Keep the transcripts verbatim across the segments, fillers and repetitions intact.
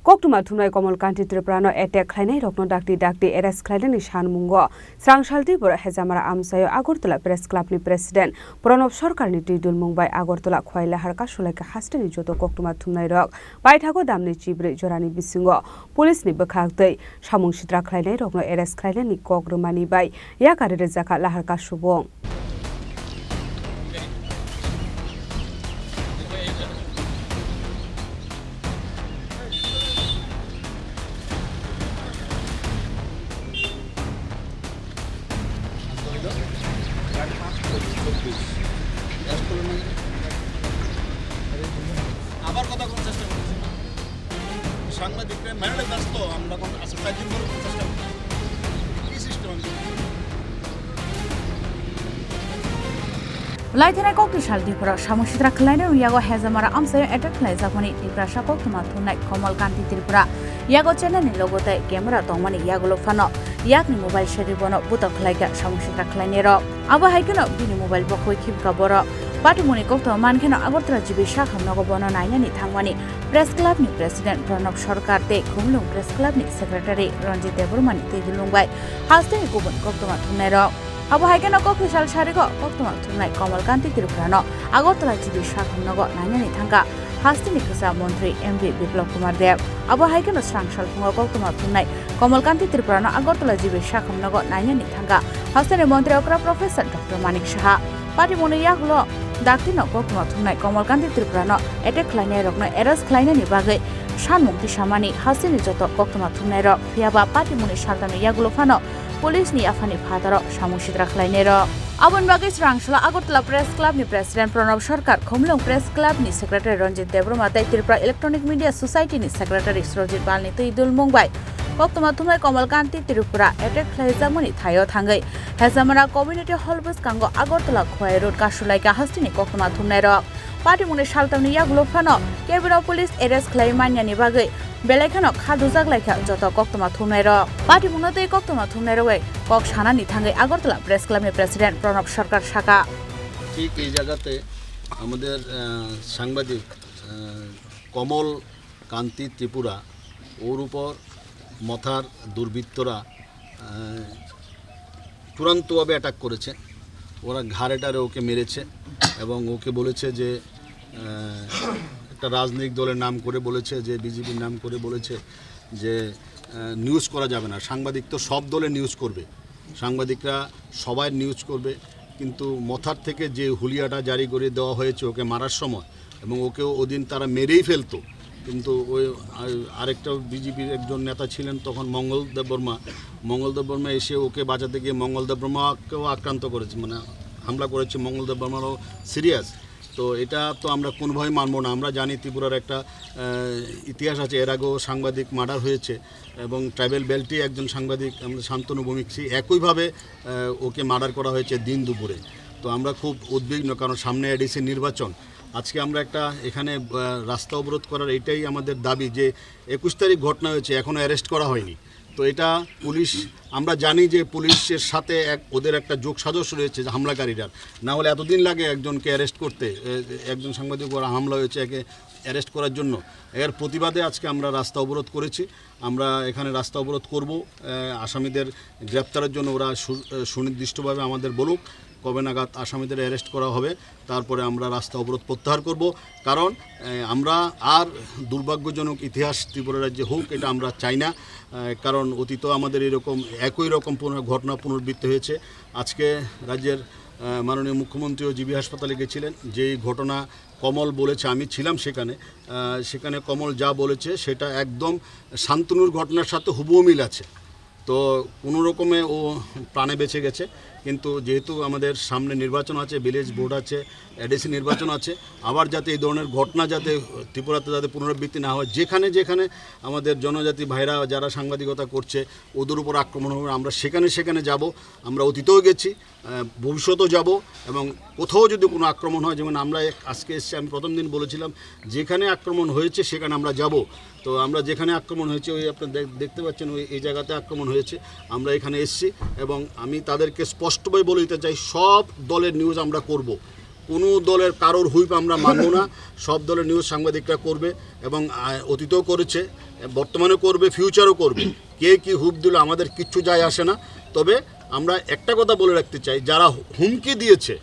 Koktwma thumnai Komal Kanti Tripura no attack khlainai rokno dakti dakti arrest khlainani sanmungo Srangsal Tripura Hejamara amchaio Agartala Press Club ni President Pranab Sarkar ni twi dulmung bai Agartala Khwailahar Kasulaika hasteni joto koktwma thumnai rok paithago damni chibrwi jorani bisingo police ni bwkhak twi samung sitra khlainai rokno arrest khlainani kok rwmani bai yakari rwjakha Lahar Kasubung. আবার কথা কোন চেষ্টা করছি? সাংবাদিকরা মেরে ব্যস্ত, আমরা কোন, আচ্ছা, চার দিন ধরে কোন চেষ্টা করছি? কি সিস্টেম আমি করছি? Laithanai kokni sal Tripura samung sitra khlainai yago Hejamara amchaio attack khlaijakmani Tiprasa koktwma thumnai Komal Kanti Tripura yago channel ni logo tei camera tongmani yagulo phano yakni mobile seri bono butok khlaikha samung sitra khlainai rok. Abo hai kheno bini mobile bo khoi khibkha borok. Patimungni koktwma mankheno Agartala G B Sakham nogo bono nainani thangmani Press Club ni President Pranab Sarkar tei Khumulwng Press Club ni Secretary Ranjit Debbarma ni twi dulmung bai hasteni kubun koktwma thumnai rok. Abo hai kheno kokni sal sarigo koktwma thumnai Komal Kanti Tripura no Agartala G B Sakham nogo nainani thangkha hasteni kwsa montri M B Biplab Kumar Deb. Abo hai kheno srang salphungo koktwma thumnai Komal Kanti Tripura no Agartala G B Sakham nogo nainani thangkha hasteni montri okra Professor Doctor Manik Saha. Patimungni yagulo dakti no koktwma thumnai Komal Kanti Tripura no attack khlainai rokno arrest khlainani bagwi sanmung tisamani hasteni joto koktwma thumnai rok, phiyaba patimungni saltamni yagulo phano police ni yaphani phataro samung sitra khlainai rok. Aboni bagwi Srangsala Agartala Press Club ni President Pranab Sarkar, Khumulwng Press Club ni Secretary Ranjit Debbarma tei Tripura Electronic Media Society ni Secretary Surajit Pal ni twi dulmung bai koktwma thumnai Komal Kanti Tripura attack khlaijakmani thaio thangwi Hejamara Community Hall bwskango Agartala Khowai Road Kasulaika hasteni koktwma thumnai rok. Patimungni saltamni yagulo phano kebino police arrest khlai manyani bagwi belai kheno kha dujak laikha joto koktwma thumnai rok. Patimungno tei koktwma thumnai rok bai kok sanani thangwi Agartala Press Club ni President Pranab Sarkar saka. ঠিক এই জায়গাতে আমাদের, আহ, সাংবাদিক, আহ, কমল কান্তি ত্রিপুরা, ওর উপর মথার দুর্বৃত্তরা, আহ, চূড়ান্তভাবে অ্যাটাক করেছে। ওরা ঘাড়ে টাড়ে ওকে মেরেছে এবং ওকে বলেছে যে, আহ, একটা রাজনৈতিক দলের নাম করে বলেছে যে, বিজেপির নাম করে বলেছে যে, আহ, নিউজ করা যাবে না, সাংবাদিক তো সব দলে নিউজ করবে, সাংবাদিকরা সবাই নিউজ করবে। কিন্তু মথার থেকে যে হুলিয়াটা জারি করে দেওয়া হয়েছে ওকে মারার সময়, এবং ওকে ওদিন তারা মেরেই ফেলতো, কিন্তু ওই আ-, আরেকটা বিজেপির একজন নেতা ছিলেন তখন, মঙ্গল দেববর্মা। মঙ্গল দেববর্মা এসে ওকে বাঁচাতে গিয়ে মঙ্গল দেববর্মাকেও আক্রান্ত করেছে, মানে হামলা করেছে। মঙ্গল দেববর্মারও সিরিয়াস। তো এটা তো আমরা কোনোভাবেই মানবো না। আমরা জানি ত্রিপুরার একটা, আহ, ইতিহাস আছে, এর আগেও সাংবাদিক মার্ডার হয়েছে এবং ট্রাইবেল বেল্টে একজন সাংবাদিক, আমাদের শান্তনু ভৌমিক, সেই একইভাবে, আহ, ওকে মার্ডার করা হয়েছে দিন দুপুরে। তো আমরা খুব উদ্বিগ্ন, কারণ সামনে এডিসি নির্বাচন। আজকে আমরা একটা এখানে, আহ, রাস্তা অবরোধ করার এটাই আমাদের দাবি যে একুশ তারিখ ঘটনা হয়েছে, এখনও অ্যারেস্ট করা হয়নি। তো এটা পুলিশ, আমরা জানি যে পুলিশের সাথে এক, ওদের একটা যোগ সাজস রয়েছে যে হামলাকারীরা, না হলে এতদিন লাগে একজনকে অ্যারেস্ট করতে। এ, একজন সাংবাদিক উপর হামলা হয়েছে, একে অ্যারেস্ট করার জন্য। এর প্রতিবাদে আজকে আমরা রাস্তা অবরোধ করেছি। আমরা এখানে রাস্তা অবরোধ করব। এ, আসামিদের গ্রেপ্তারের জন্য ওরা সু-, এ, সুনির্দিষ্টভাবে আমাদের বলুক কবে নাগাদ আসামিদের অ্যারেস্ট করা হবে, তারপরে আমরা রাস্তা অবরোধ প্রত্যাহার করব। কারণ, এ, আমরা আর দুর্ভাগ্যজনক ইতিহাস ত্রিপুরা রাজ্যে হোক, এটা আমরা চাই না। এ, কারণ অতীতেও আমাদের এরকম একই রকম পুনর-, ঘটনা পুনরাবৃত্তি হয়েছে। আজকে রাজ্যের, এ, মাননীয় মুখ্যমন্ত্রীও জিবি হাসপাতালে গেছিলেন, যেই ঘটনা কমল বলেছে, আমি ছিলাম সেখানে। আহ, সেখানে কমল যা বলেছে সেটা একদম শান্তনুর ঘটনার সাথে হুবহু মিল আছে। তো কোনো রকমে ও প্রাণে বেঁচে গেছে, কিন্তু যেহেতু আমাদের সামনে নির্বাচন আছে, ভিলেজ বোর্ড আছে, এডিসি নির্বাচন আছে, আবার যাতে এই ধরনের ঘটনা যাতে ত্রিপুরাতে যাতে পুনরাবৃত্তি না হয়, যেখানে যেখানে আমাদের জনজাতি ভাইরা যারা সাংবাদিকতা করছে ওদের উপর আক্রমণ হবে, আমরা সেখানে সেখানে যাব। আমরা অতীতেও গেছি, আহ, ভবিষ্যতেও যাব। এবং কোথাও যদি কোনো আক্রমণ হয়, যেমন আমরা এক-, আজকে এসছি, আমি প্রথম দিন বলেছিলাম, যেখানে আক্রমণ হয়েছে সেখানে আমরা যাব। তো আমরা যেখানে আক্রমণ হয়েছে, ওই আপনারা দেখ-, দেখতে পাচ্ছেন, ওই এই জায়গাতে আক্রমণ হয়েছে, আমরা এখানে এসছি। এবং আমি তাদেরকে স্পষ্টভাবে বলে দিতে চাই, সব দলের নিউজ আমরা করব। কোনো দলের কারোর হুইপ আমরা মানব না। সব দলের নিউজ সাংবাদিকরা করবে এবং, আহ, অতীতেও করেছে, বর্তমানে করবে, ফিউচারও করবে। কে কি হুইপ দিল আমাদের কিচ্ছু যায় আসে না। তবে আমরা একটা কথা বলে রাখতে চাই, যারা হুমকি দিয়েছে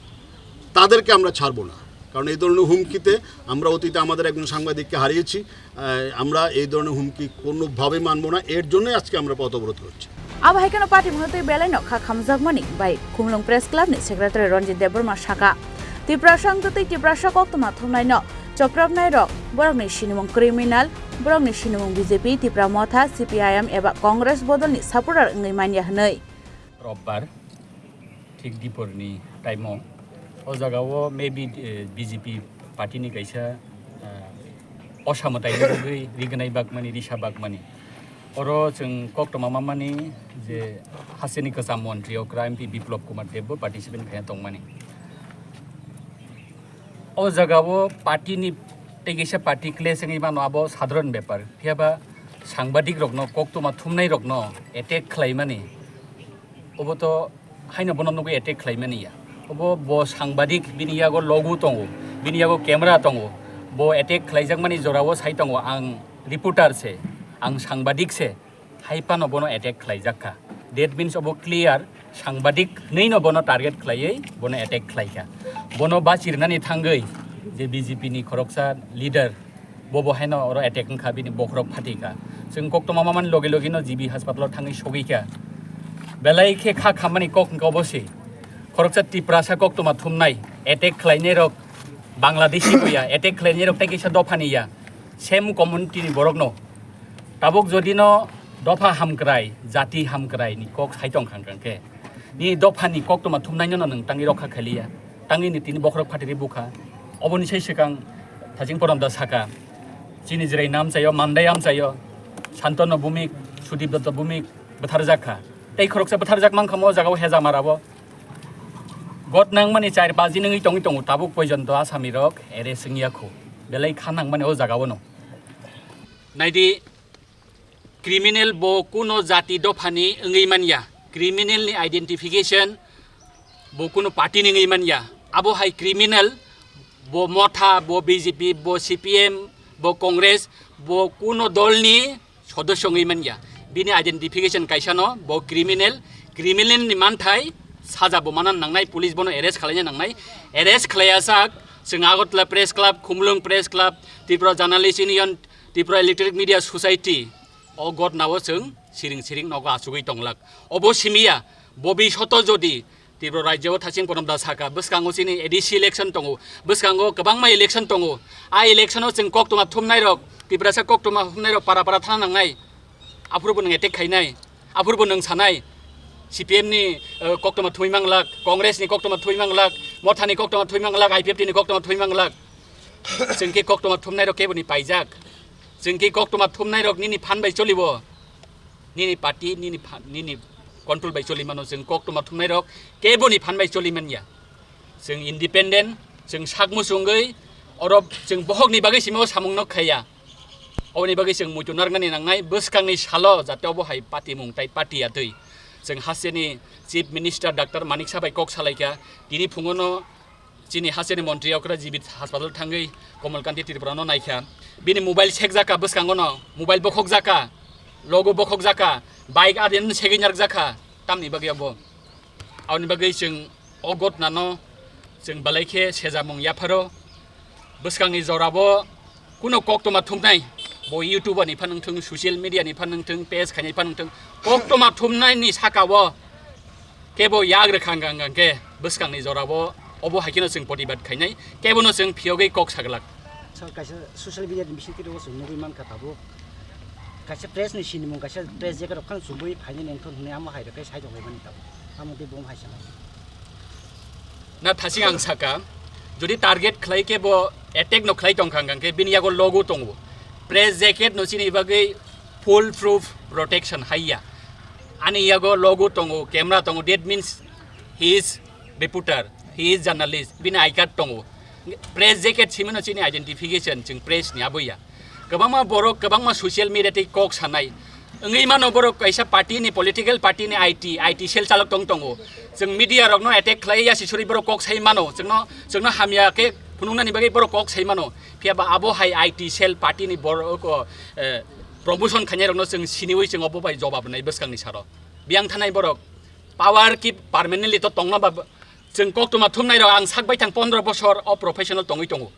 তাদেরকে আমরা ছাড়বো না, কারণ এই ধরনের হুমকিতে আমরা অতীতে আমাদের একজন সাংবাদিককে হারিয়েছি। আহ, আমরা এই ধরনের হুমকি কোনোভাবেই মানবো না, এর জন্যই আজকে আমরা পথ অবরোধ করছি। Abo hai kheno party mwnwi twi belai no kha khamjakmani bai Khumlwng Press Club ni secretary Ranjit Debbarma saka, Tiprasa wngtwi Tiprasa koktwma thumnai no chopropnai rok borokni sinimung criminal, borokni sinimung B J P, Tipra Motha, C P I M eba Congress bodolni supporter wngwi manya hwnwi. Robbar thik diporni time-o, o jagao maybe, eh, B J P party-ni kaisa, eh, osamwtai wngwi rignai bakmani, risa bakmani. Oro chwng koktwma mamani je hasteni kwcham montri okra M P Biplop Kumar Deb bo participant khaina tongmani. O jagao party-ni tei kaisa party clash wngwi mano, abo sadharan bepar. Phiya ba sangbadik rokno, koktwma thumnai rokno attack khlaimani, obo to haino bono nugwi attack khlaimani ya. Obo bo sangbadik, bini yago logo tongo, bini yago camera tongo, bo attack khlaijakmani jorao sai tongo, ang reporter se, ang sangbadik se. Hai phano bono attack khlaijak kha. That means obo clear, sangbadik hwnwi no bono target khlaiwi bono attack khlai kha. Bono bachirnani thangwi je B J P ni khoroksa leader, bo bo haino oro attack wngkha, bini bokhorok phati kha. Chwng koktwma mamani logi logi no G B hospital o thangwi sogwi kha. Belai khe kha khammani kok wngkha obo se. Khoroksa Tiprasa koktwma thumnai, attack khlainai rok Bangladeshi bo ya, attack khlainai rok tei kisa dophani ya, same community ni borok no. Tabuk jodi no dopha hamkrai, jati hamkrai ni kok sai tong khang khang khe, ni dopha ni koktwma thumnai no nwng tangwi rokha khaliya, tangwi ni tini bokhorok phatiri bukha. Oboni sai swkang Thaching Porom da saka, chini Jirai nam chayo, Mandai am chayo, Santanu Bhumik, Sudip Datta Bhumik bwtharjak kha. Tei khoroksa bwtharjak mankha mo jagao Hejamara bo. Got nangmani char paji nungwi tongwi tongo, tabuk poijonto Asami rok arrest wngya kho. Belai kha nangmani o jagao no. Naidi, criminal bo kuno jati dophani wngwi manya, criminal ni identification bo kuno party ni wngwi manya. Abo hai criminal bo Motha, bo B J P, bo C P M, bo Congress, bo kuno dol ni sodosyo wngwi manya. Bini identification kaisa no, bo criminal, criminal ni manthai saja bo mana nangnai, police bono arrest khlaina nangnai, arrest khlaiya sak, chwng Agartala Press Club, Khumlwng Press Club, Tripura Journalist Union, Tripura Electronic Media Society, o gotnao chwng siring siring nogo achugwi tonglak. Obo simiya, bobi soto jodi Tripura rajyo o Thaching Ponom da saka, bwskango chini A D C election tongo, bwskango kwbangma election tongo. A election o chwng koktwma thumnai rok, Tiprasa koktwma thumnai rok para para thana nangnai. Aphuru bo nwng attack khainai, aphuru bo nwng sanai, C P M ni, eh, koktwma thumwi manglak, Congress ni koktwma thumwi manglak, Motha ni koktwma thumwi manglak, I P F T ni koktwma thumwi manglak. Chwng khe koktwma thumnai rok kebo ni paijak. Chwng khe koktwma thumnai rok nini phan bai cholibo. Nini party, nini pha-, nini control bai choli mano, chwng koktwma thumnai rok kebo ni phan bai choli manya. Chwng independent, chwng sak muchungwi, oro chwng bohok ni bagwi simi o samung no khaiya. Oboni bagwi chwng muitu narwknani nangnai, bwskangni salo jate obo hai patimung tai pati atwi. Chwng hasteni Chief Minister Doctor Manik Saha bai kok salaikha, tini phungono chini hasteni montri okra G B hospital thangwi Komal Kanti Tripura no naikha. Bini mobile sekjak kha bwskango no, mobile bokhokjak kha, logo bokhokjak kha, bike adin segwi narwkjak kha, tamni bagwi obo. Aboni bagwi chwng o gotnano chwng belai khe sejamung yapharo. Bwskangni jorabo kuno koktwma thumnai, bo YouTuber ni phan wngthung, social media ni phan wngthung, page khainai phan wngthung, koktwma thumnai ni sakao kebo yak rwkha hwnkha hwnkha khe bwskangni jorabo obo hai kheno chwng protibad khainai, kebono chwng phiyogwi kok saglak. Sir, kaisa social media ni bisingtwi o chwng nugwi mankha tabuk. Kaisa press ni sinimung, kaisa press jacket rok phano chumui phainai nengthon hwnwi amo hai rwkhe sai tonglaimani tabuk. Amo tei bo hai sana. Na thasing ang saka, jodi target khlai khe bo attack no khlai tongkha hwnkha khe bini yago logo tongo. Press jacket no chini bagwi full proof protection haiya. Ani yago logo tongo, camera tongo, that means he is reporter, he is journalist, bini I card tongo. Press jacket simino chini identification, chwng press ni aboya. Kwbangma borok, kwbangma social media tei kok sanai. Wngwi mano borok kaisa party ni, political party ni I T, I T cell chalok tong tongo. Chwng media rokno attack khlai ya sisuri borok kok sai mano. Chwngno, chwngno hamya khe phunuknani bagwi borok kok sai mano. Phiya ba abo hai I T cell party ni borok, eh, promotion khainai rokno chwng siniwi chwng obo bai jobab rwnai bwskangni saro. Biyang thanai borok power ki permanently to tongna ba chwng koktwma thumnai rok ang sak baithang pondro bosor o professional tongwi tongo.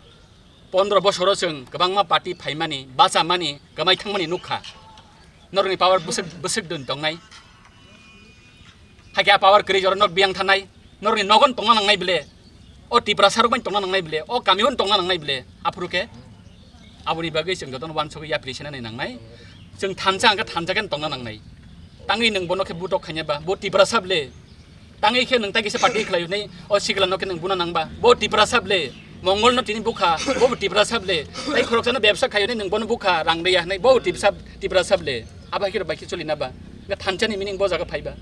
Pondro bosoro chwng kwbangma party phaimani, bachamani, kwmai thangmani nukha. Norokni power bwswk, bwswk dun tongnai. Hakhe a power kwrwi jora nok biyang thanai. Norokni nogon tongna nangnai bile. O Tiprasa rok bai tongna nangnai bile. O kamio tongna nangnai bile. Aphuru khe aboni bagwi chwng jotono wansugwi yapri senani nangnai. Chwng thansa hwnkhe thansa khe tongna nangnai. Tangwi nwng bono khe butok khaina ba. Bo Tiprasa bile. Tangwi khe nwng tai kisa party khlai hwnwi o sikla no khe nwng buna nangba. Bo Tiprasa bile, Mongol no tini bukha, bo bo Tiprasa bile. Tai khoroksano bebsa khai hwnwi nwng bono bukha, rang riya hwnwi, bo bo Tiprasa, Tiprasa bile. Abo hai khe bai khe choli na ba. Nga thansa ni meaning bo jaga phai ba.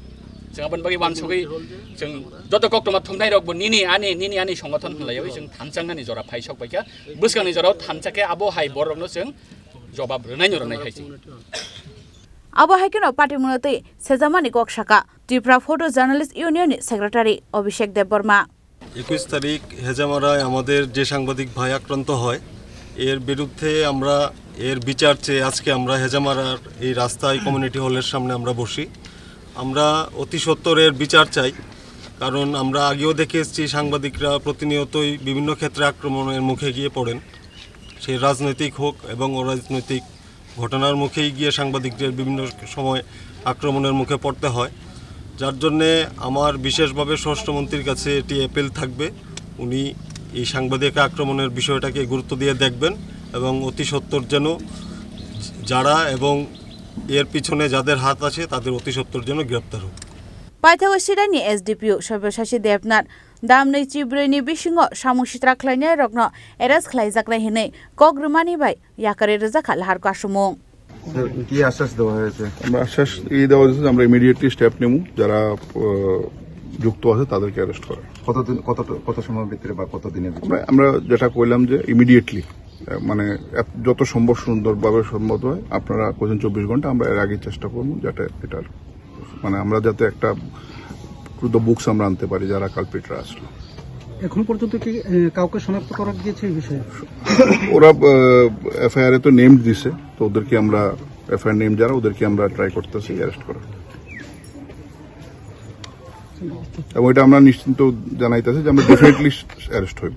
Chwng aboni bagwi wansugwi chwng joto koktwma thumnai rok bo nini ani, nini ani songothon hwnlai oi chwng thansa nani jora phai sok bai kha. Bwskang ni jora o thansa khe abo hai borok no chwng jobab rwnai no rwnai hai se. Abo hai kheno party mwnotwi sejamani kok saka Tripura Photo Journalist Union ni Secretary Abhishek Debbarma. একুশ তারিখ হেজামারায় আমাদের যে সাংবাদিক ভাই আক্রান্ত হয়, এর বিরুদ্ধে আমরা এর বিচার চেয়ে আজকে আমরা হেজামারার এই রাস্তায় কমিউনিটি হলের সামনে আমরা বসি। আমরা অতি সত্বর এর বিচার চাই, কারণ আমরা আগেও দেখে এসেছি সাংবাদিকরা প্রতিনিয়তই বিভিন্ন ক্ষেত্রে আক্রমণের মুখে গিয়ে পড়েন, সে রাজনৈতিক হোক এবং অরাজনৈতিক ঘটনার মুখেই গিয়ে সাংবাদিকদের বিভিন্ন সময় আক্রমণের মুখে পড়তে হয়, যার জন্যে আমার বিশেষভাবে স্বরাষ্ট্রমন্ত্রীর কাছে এটি অ্যাপিল থাকবে, উনি এই সাংবাদিক আক্রমণের বিষয়টাকে গুরুত্ব দিয়ে দেখবেন এবং অতি সত্বর যেন যারা এবং এর পিছনে যাদের হাত আছে তাদের অতি সত্বর যেন গ্রেপ্তার হোক। Paithago Sidaini S D P O Sabyasachi Debnath damnwi chibrwini bisingo samung sitra khlainai rokno arrest khlaijaknai hwnwi kok rwmani bai yakarwi rwjakha lahar kasumung. Sir, কি আশ্বাস দেওয়া হয়েছে? আমরা আশ্বাস এই দেওয়া হয়েছে যে আমরা ইমিডিয়েটলি স্টেপ নেব, যারা, আহ, যুক্ত আছে তাদেরকে অ্যারেস্ট করার। কতদিন, কত, কত সময়ের ভিতরে বা কত দিনের ভিতরে? আমরা, আমরা যেটা কইলাম যে ইমিডিয়েটলি, আহ, মানে এত, যত সম্ভব সুন্দরভাবে সম্ভব হয়, আপনারা কইছেন চব্বিশ ঘন্টা, আমরা এর আগে চেষ্টা করবো যাতে এটার, মানে আমরা যাতে একটা টু দ্য বুকস আমরা আনতে পারি যারা কালপ্রিটরা আসলো। এখন পর্যন্ত কি, এ, কাউকে শনাক্ত করা গিয়েছে এই বিষয়ে? ওরা, আহ, এফআইআর এ তো নেম দিছে, তো ওদেরকে আমরা, এফআইআর নেম যারা, ওদেরকে আমরা ট্রাই করতেছি অ্যারেস্ট করার। এবং এটা আমরা নিশ্চিন্ত জানাইতেছি যে আমরা ডেফিনেটলি অ্যারেস্ট হইব।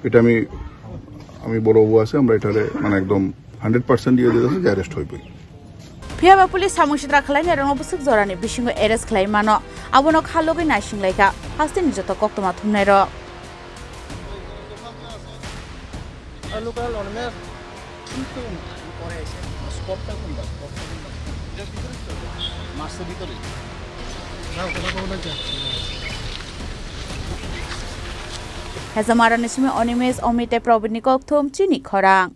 এটা আমি, আমি বড়বাবু আছে, আমরা এটারে মানে একদম হান্ড্রেড পার্সেন্ট দিয়ে দিতেছি যে অ্যারেস্ট হইবই। Phiya ba police samung sitra khlainai rokno bwswk jorani bisingo arrest khlai mano, abono kha logwi naising lai kha hasteni joto koktwma thumnai rok. Hejamarani simi Animesh, Omite, Probitni kokthum chini khorang.